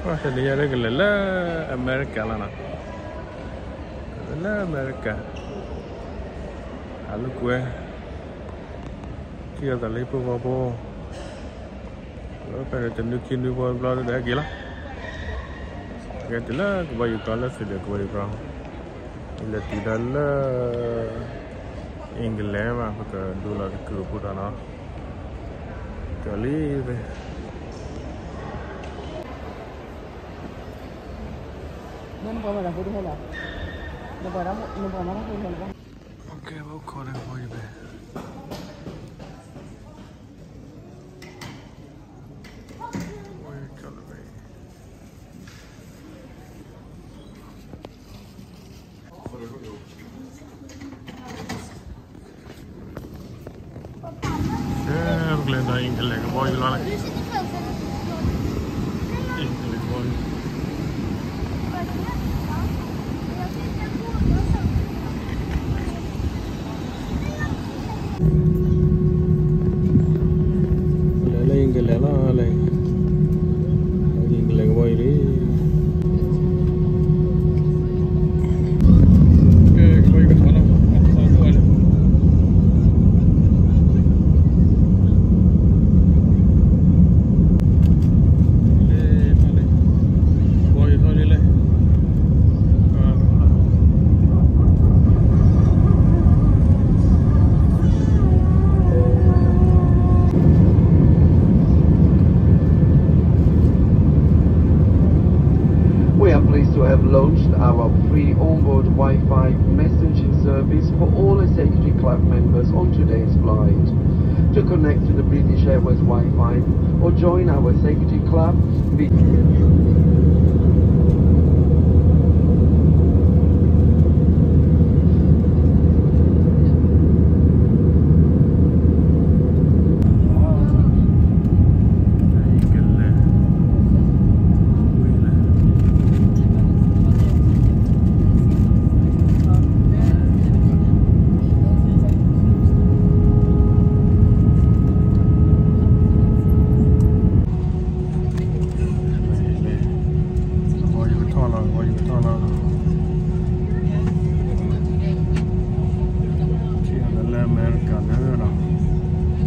တနံၤညါကလဲၤလၢအမဲရကၤလီၤနီၤ, လၢအမဲရကၤ, ဟးလိာ်ကွဲ ထံၣ်အသးလၢဟံၣ်ဖိဃီဖိ, လၢဖဲန့ၣ်တနွံခံနွံဖိတဘျီဒီးဟဲက့ၤလီၤ, ကဲတုၤလၢကဘီယူၤကီလၢ Sydney ကဘီယူၤကီ, လဲၤတုၤဒၣ်လၢ England ဘၣ် ပကဒိလီၤတကုာ်ဖိဒီးနီၤ, ကလံၤဖဲ နပှၤမၤတၢ်ဖိတဟဲလီၤ, နပှၤမၤတၢ်ဖိတဟဲလီၤဘၣ်, ကဲ ဘၣ်ခိးဒီးကဘီယူၤဖဲ ကဲ ပကလဲၤဒီး England ကဘီယူၤလီၤန့ၣ်, England ကဘီယူၤ လဲၤလၢ England လီၤ, လဲၤ England ကဘီယူၤလံ, ကဘီယူၤကထီၣ်လီၤ, ကဘီယူၤထီၣ်လံ, ကဘီယူၤထီၣ်လံလဲၣ်. We are pleased to have launched our free onboard Wi-Fi messaging service for all Executive Club members on today's flight. To connect to the British Airways Wi-Fi or join our Executive Club, be- ကဘီယူၤကထီၣ်လီၤ, ကဘီယူၤကထီၣ်လီၤ, ထံၣ်လၢအမဲရကၤလၢ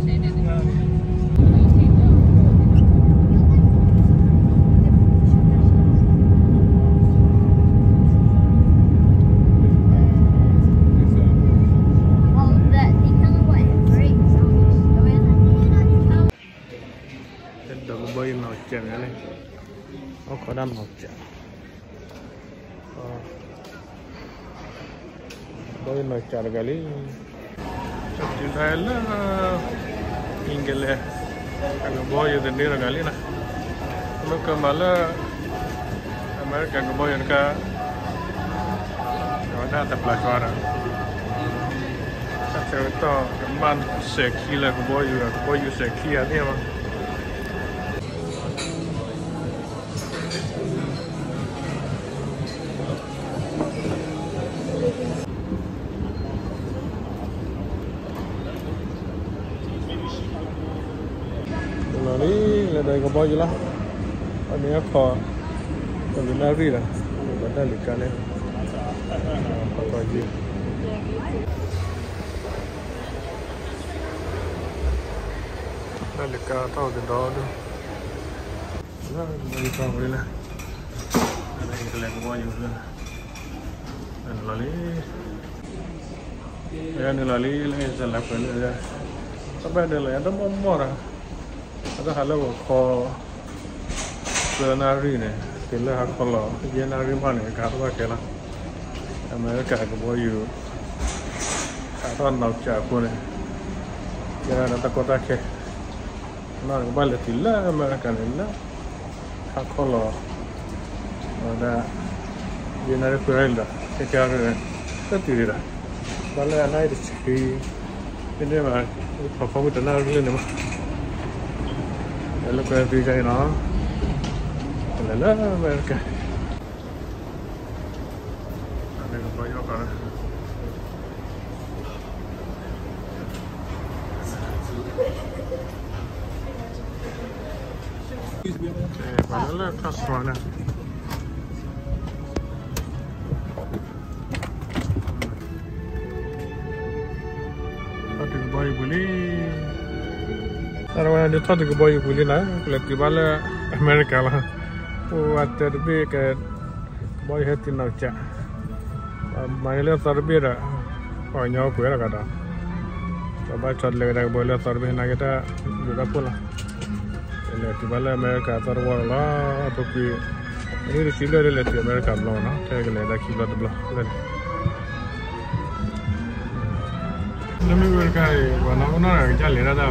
ဒီး ဒီးကဘီယူၤနီၢ်ကၠးန့ၣ်, အိၣ်ခိးဒၣ်နီၢ်ကၠး, ကဘီယူၤနီၢ်ကၠးတဂၤလံ, တုၤဒၣ်လၢ England အကဘီယူၤသန့တဂၤလံနီၤ, မ့ၢ်ကမၤလၢ အမဲရကၤကဘီယူၤတခါ အဝဲဒၣ်တပျၢ်ကီဒီး တၢ်ဆၢကတီၢ်ကမၣ်စဲးခံလၢကဘီယူၤ, ကဘီယူၤစဲးခံဂၤသ့ၣ်မး. လီၤလံ, လဲၤဒီးကဘီယူၤလီၤ, အန့ၣ်အခီၣ် တၢ်လူၤနၣ်ရံၣ်ဒီး ပတၢ်လံၤကါန့ၣ် ခီၣ်ခီၣ်ယံၤ တၢ်လံၤကါထီၣ်ကဒီးဒိၣ်, လၢကဘီယူၤထီၣ်ဝဲလၢ ကလဲၤကဘီယူၤလၢ လီၤလံ, နုာ်လီၤလံလၢ Airline ပှဲၤလၢ တဘၣ်ဒၢလီၤ ယတမီၢ်မီၢ်ဒီး အတၢ်ဟးလၢဂီၤခီ သၢနၣ်ရံၣ်န့ၣ် တုၤလၢဟါခီလီၤ ယဲၢ်နၣ်ရံၣ်မးန့ၣ် ကဟးထီၣ်ဘၣ်ခဲလီၤ. အမဲရကၤကဘီယူၤ ဟးထီၣ်နီၢ်ကၠးအဃိန့ၣ် ကဲဒၣ်တၢ်ကီတၢ်ခဲ နီၢ်ကဘၣ်လဲၤတုၤလၢအမဲရကၤန့ၣ်လၢ ဟါခီလီၤ ဝဲဒၣ် ယဲၢ်နၣ်ရံၣ်ခွံနၣ်ရံၣ်လီၤ ခဲကဲအံၤ တတုၤဒံးဒီး ဘၣ်လၢအနၣ်ရံၣ်တဆံ မ့တမ့ၢ် ဖီဖီမုၢ်တနၣ်ရံၣ်လၢန့ၣ်မး လၢကွဲသုကါအံၤနီၤ လဲၤလၢအမဲရကၤ အန့ၣ်ကဘီယူၤကီး ပှၤလၢလၢ ထီၣ်စှၤန့ၣ် ထီၣ်တံၢ်ကဘီယူၤပူၤလံ. တၢ်ဝဲဒၣ် ထီၣ်တံၢ်ကဘီယူၤပူၤလံနီၤ, ကလဲၤတုၤဘၣ်လၢအမဲရကၤလီၤ. အိၣ်ဝဲတၢ်တဘ့ၣ်က ကဘီယူၤဟဲတုၤနီၢ်ကစၢ်, မၤန့ၢ်လၢအသီတဘ့ၣ်ဒီး ပှၤကညီကွဲးလီၤကဒီး, ပဘၣ်ဆီတလဲကဒါကဘီယူၤလၢအသီတဘ့ၣ် နာ်က့တၢ်ဘျုးတၢ်ဖှိၣ်လီၤ. လဲၤတုၤဘၣ်လၢအမဲရကၤအသီတဝီလီၤလီၤ. ပကွံာ် အနံၣ်တဆံလၢာ်လၢလဲၤတုၤအမဲရကၤတဘျီနီၤ, ထဲကလဲၤဒၣ်ခံဘျီတဘျီလၢာ်န့ၣ် လၢမ့ၢ်ဝဲတခါအံၤ ပှၤနီၢ်ကနီၢ်တဂၤကစၢ်လဲၤတၢ်တၢ်ဘၣ်.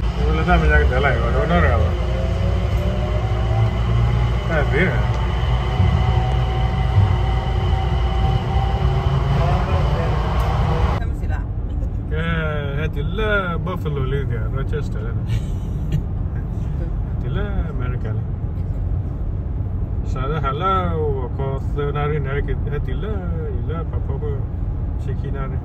ဝဲလၢတၢ်မဲာ်ညါကတၢၢ်လၢ်အံၤ ပှၤနီၢ်ကနီၢ်တဂၤဘၣ်. တၢ်သ့ ကဲ ဟဲတုၤလၢ Buffalo လံ Rochester လၢ တုၤလၢအမဲရကၤလံ. စးထီၣ်ဟးလၢဂီၤခီသၢနၣ်ရံၣ်န့ၣ် ဟဲတုၤလၢ အံၤလၢပာ်ဖီခိၣ် ဆံခံနၣ်ရံၣ်.